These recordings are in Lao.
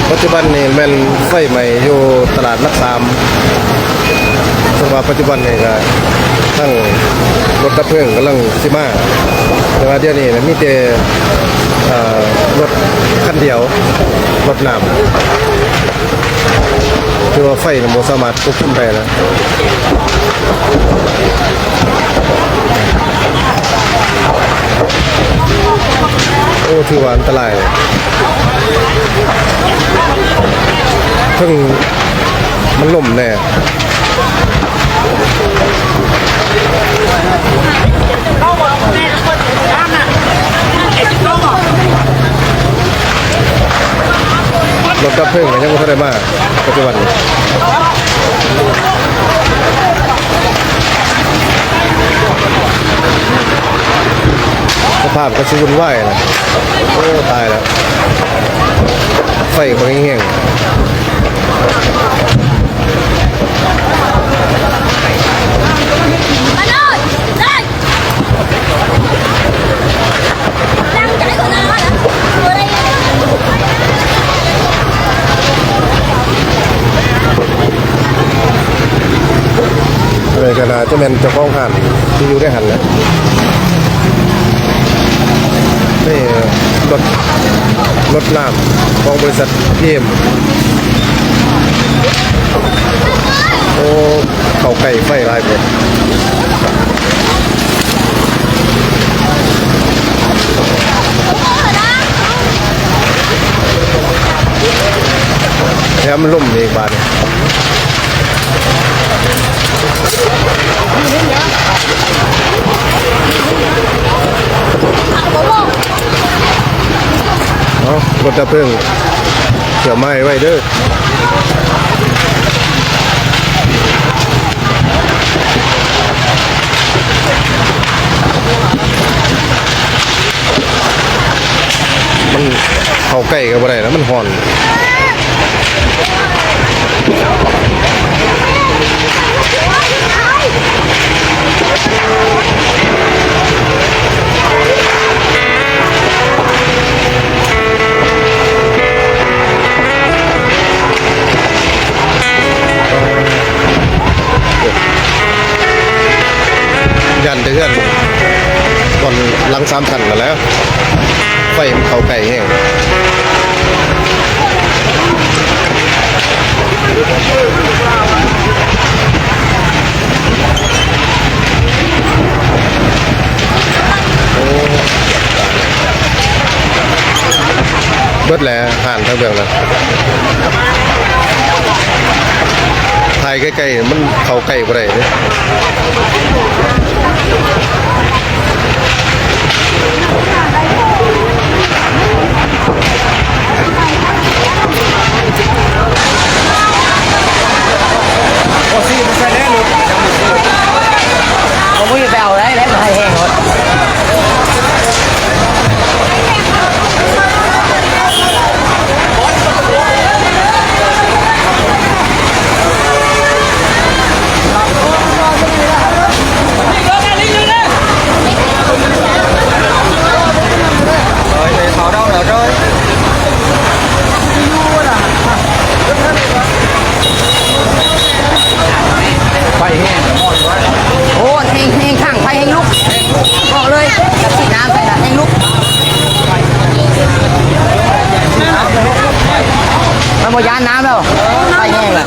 ປັດຈຸບັນນີ້ແມ່ນໄຟໄໝ້ຢູ່ຕະຫຼາດຫຼັກສາມ ເຊິ່ງວ່າປັດຈຸບັນນີ້ກະທັງລົດດັບເພີງກຳລັງຊິມາ ແຕ່ວ່າດຽວນີ້ນະມີແຕ່ ເອີ ລົດຄັນດຽວ ລົດນ້ຳ ຖືວ່າໄຟນະບໍ່ສາມາດຄວບຄຸມໄດ້ລະ. ໂອ້ ຖືວ່າອັນຕະລາຍ ເຖິງມັນລົ້ມແດ່. ລົດດັບເພີງກະຍັງບໍ່ທັນໄດ້ມາ ປັດຈຸບັນນີ້ ສະພາບກະຊິວຸ່ນວາຍນະ. ໂອ້ ຕາຍແລ້ວ ໄຟກະແຮງ. ອັນນີ້ກະໜ້າຈະແມ່ນເຈົ້າຂອງຮ້ານທີ່ຢູ່ໃນຫັ້ນແຫຼະ. ນີ້ລົດ ລົດນ້ຳຂອງບໍລິສັດພີເອັມ. ໂອ້ ເຂົ້າໃກ້ໄຟຫຼາຍໂພດ. ແຖມລົມອີກບາດນີ້. ເອົາ ລົດດັບເພີງ ເຂົ້າມາໄວໆເດີ. ມັນເຂົ້າໃກ້ກະບໍ່ໄດ້ແລ້ວ ມັນຮ້ອນ. ຢ້ານແຕ່ເຮືອນບ່ອນຫຼັງສາມຊັ້ນຫັ້ນແຫຼະ ໄຟມັນເຂົ້າໃກ້ແຮງ. ເບິດແຫຼະ ຮ້ານທາງເບື້ອງນັ້ນ ຖ່າຍໃກ້ໆ ມັນເຂົ້າໃກ້ບໍ່ໄດ້ເດ້. ໄຟແຮງ ໂອ້ ແຮງ ແຮງ ຖັງໄຟແຮງລຸກ ບອກເລີຍ ຈັກສີດນ້ຳໃສ່ນະ ແຮງລຸກ ມັນບໍ່ຢ້ານນ້ຳແລ້ວ ໄຟແຮງແລ້ວ.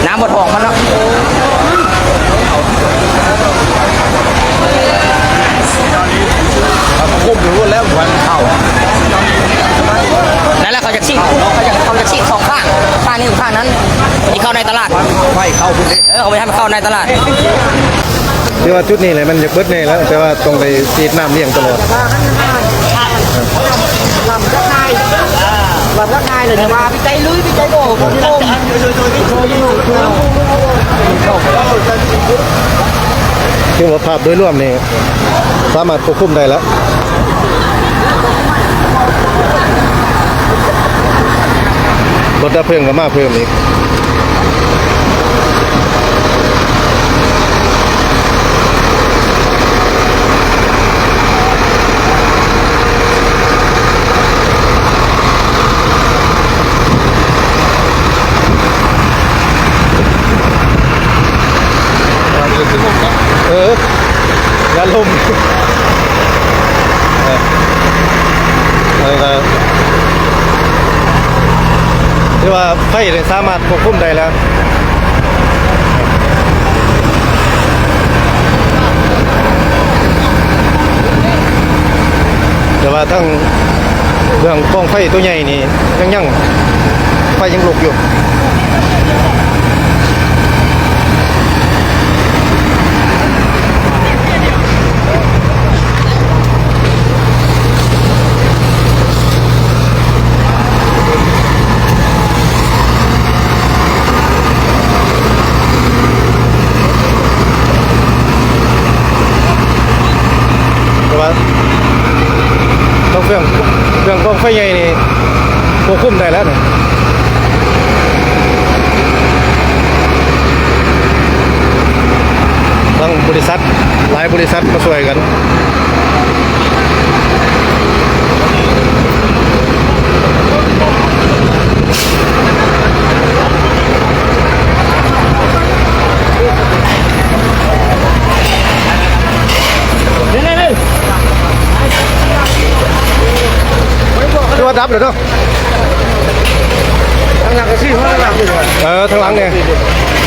ນ້ຳບໍ່ຖອງມັນເນາະ ກຸ້ມຢູ່ພຸ້ນແລ້ວ ມັນເຂົ້າ ນັ້ນແຫຼະ ເຂົາຢາກສີດ ເຂົາຢາກ ເຂົາຢາກສີດສອງຂ້າງ ຂ້າງນີ້ກັບຂ້າງນັ້ນ ຊິເຂົ້າໃນຕະຫຼາດ ໄຟເຂົ້າພຸ້ນເດ້ ເອີ ເຂົາບໍ່ໃຫ້ມັນເຂົ້າໃນຕະຫຼາດ. ແຕ່ວ່າຈຸດນີ້ແຫຼະມັນຢາກເບິດແນ່ແລ້ວ ແຕ່ວ່າຕ້ອງໄດ້ສີດນ້ຳລ້ຽງຕະຫຼອດ. ຄືວ່າພາບໂດຍລວມນີ້ສາມາດຄວບຄຸມໄດ້ແລ້ວ ລົດດັບເພີງກະມາເພີ່ມອີກ. ໄຟນີ້ສາມາດຄວບຄຸມໄດ້ແລ້ວ ແຕ່ວ່າທາງເບື້ອງກອງໄຟໂຕໃຫຍ່ນີ້ຍັງ ຍັງ ໄຟຍັງລຸກຢູ່. ແຕ່ວ່າຕ້ອງເຄື່ອງ ເຄື່ອງກອງໄຟໃຫຍ່ນີ້ຄວບຄຸມໄດ້ແລ້ວນີ້ ທາງບໍລິສັດ ຫຼາຍບໍລິສັດມາຊ່ວຍກັນ. ຄືວ່າດັບແລ້ວເນາະ. ທາງຫຼັງກໍຊີ້ ທາງຫຼັງ ເອີ ທາງຫຼັງນີ້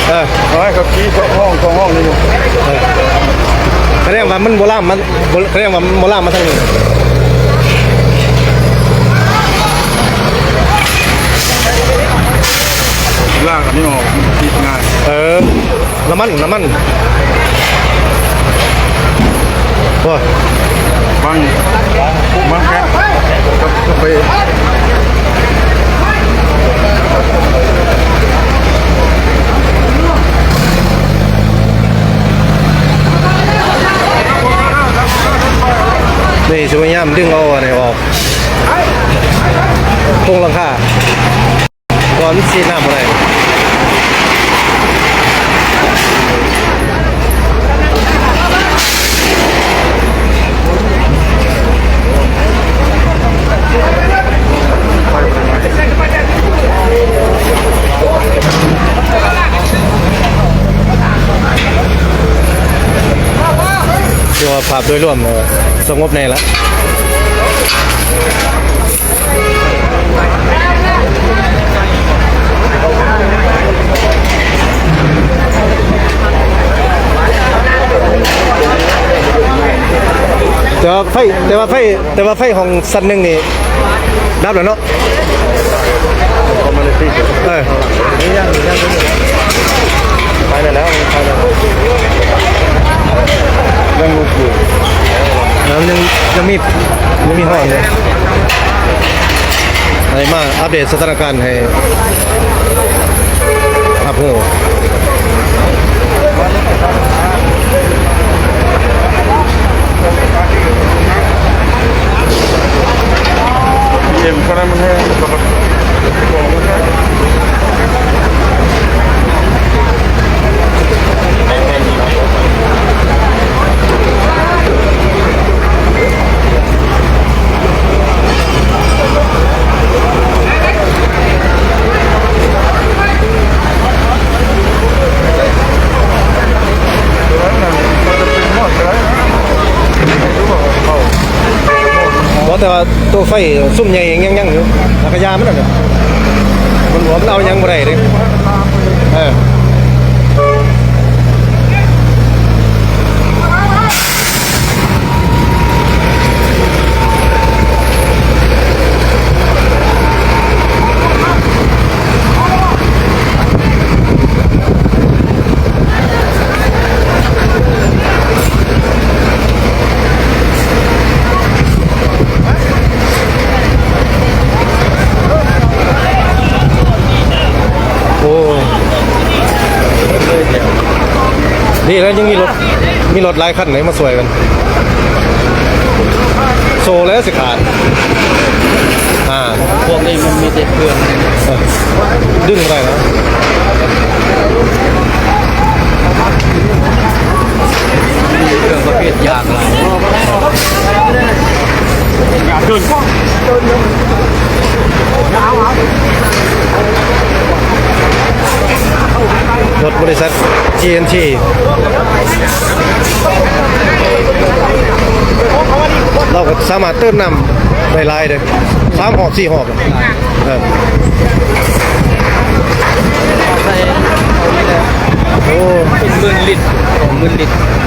ເອີ ເອົາໃຫ້ເຂົາຂີ່ສອງຫ້ອງ ສອງຫ້ອງນີ້ຢູ່ ເອີ ສະແດງວ່າມັນບໍ່ລາມມາ ບໍ່ ສະແດງວ່າມັນບໍ່ລາມມາທາງນີ້ ລາກອັນນີ້ອອກ ມັນຕິດງ່າຍ ເອີ. ນ້ຳມັນ ນ້ຳມັນ ໂອ້ຍ ບັງ ບັງແກັສ ກັບ ກັບໄປ ນີ້ຊິພະຍາຍາມດຶງເອົາອັນນີ້ອອກ ໂຄງຫຼັງຄາ. ກ່ອນມັນສີດນ້ຳບໍ່ໄດ້ ຖືວ່າພາບໂດຍລວມສະຫງົບແນ່ລະ. ແຕ່ວ່າໄຟ ແຕ່ວ່າໄຟ ແຕ່ວ່າໄຟຫ້ອງຊັ້ນໜຶ່ງນີ້ດັບແລ້ວເນາະ. ເອີ ໄປແລ້ວ ໄປແລ້ວ ຍັງລຸກຢູ່ ຍັງ ຍັງມີ ຍັງມີຮ້ອນເດ້. ໃຫ້ມາອັບເດດສະຖານະການໃຫ້ຮັບຮູ້. ເອີ ມັນແຮງ ບໍ່ ແຕ່ວ່າໂຕໄຟຊຸມໃຫຍ່ຍັງ ຍັງຢູ່ ແລ້ວກະຢາມັນນັ້ນແຫຼະ ມັນ ມັນເອົາຫຍັງບໍ່ໄດ້ເດ້ ເອີ. ໂອ້ ດີແລ້ວຍັງມີລົດ ມີລົດຫຼາຍຄັນໃດມາຊ່ວຍກັນ ໂສ້ແລ້ວຊິຂາດ ອ່າ ພວກນີ້ມັນມີແຕ່ເຄື່ອງ ເອີ ດຶງບໍ່ໄດ້ແລ້ວ ເຄື່ອງປະເພດຢາງຫຼາຍ ຢາງເກີນ ລົດບໍລິສັດ ຈີເອັນທີ ລາວກໍສາມາດເຕີມນ້ຳໄດ້ຫຼາຍເດ້ ສາມຮອບ ສີ່ຮອບ ເອີ. ເດັດ